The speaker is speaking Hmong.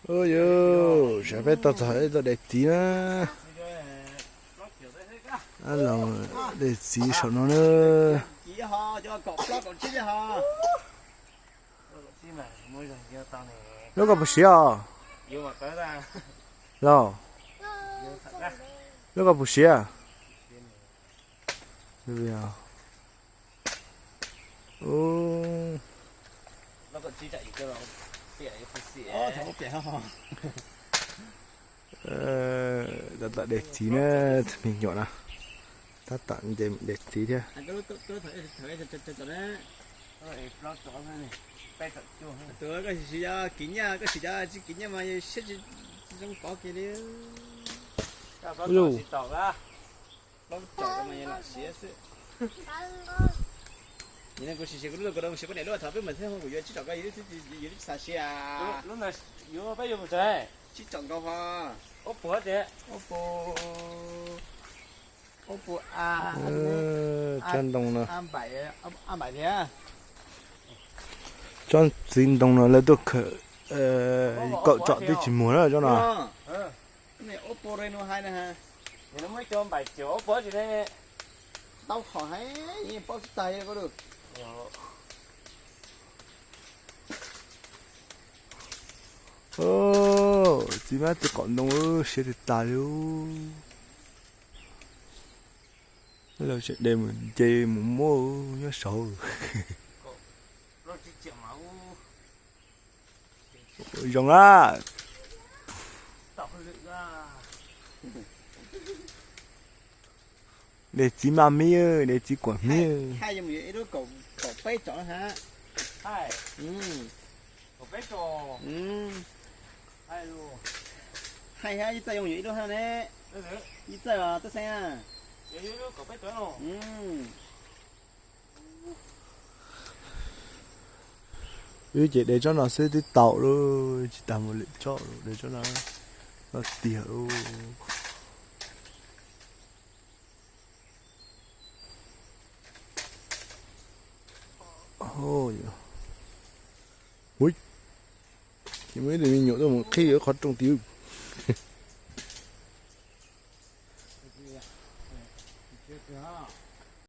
Ua yus, saib peb tau txog ib tug daim txiv na. Los daim txiv saum no na. Lub koj puas siav os? Los, lub koj puas siav? Tab tom de txiv na, tus me nyuam na. Tab tom nce mus de txiv thiab. Tus koj siv cov kiv nyiaj, koj siv cov tsis kiv nyiaj mas siab tsis zoo pov kiag li. Plaub caug mas yog lam siav xwb. Kuv sim siav kuv lub, kuv siav kuv niam lub, thaum peb mus thiab kuv yuav tsib caug ko, yus twb tsis xav siav. Lub ntawd yuav peb yuav mus tsev. Tsib caug nkaus ho. Oppo tias, Oppo, Oppo A, tsob ntoo no, A bảy 的. Tsob txiv ntoo no lawv tuaj khawm kaum tsom twb tsis muag na tsob no. Oppo Reno hai na. Tau qhov heev, yeej paub tsis tag li ko. Txiv mab txiv qaum ntoo siav tiag tas li. Lawv tseem de mus nce mus muab nyob saud. Zoo a. De txiv maj miv, de txiv kuam miv. Hais yuav mus yuav ib lub kaum peb tsom ha. Hais ha, ib txawj yuav mus yuav ib lub ha ne. Ib txawj os Txawj Xeeb. Wb ces de tsob no xwb twb tau lawm, tsis tas mus lwm tsob, de tsob no, no tiag lawm. Ui, ces muaj ib tug me nyuam tuaj mus qhib qhov rooj tid.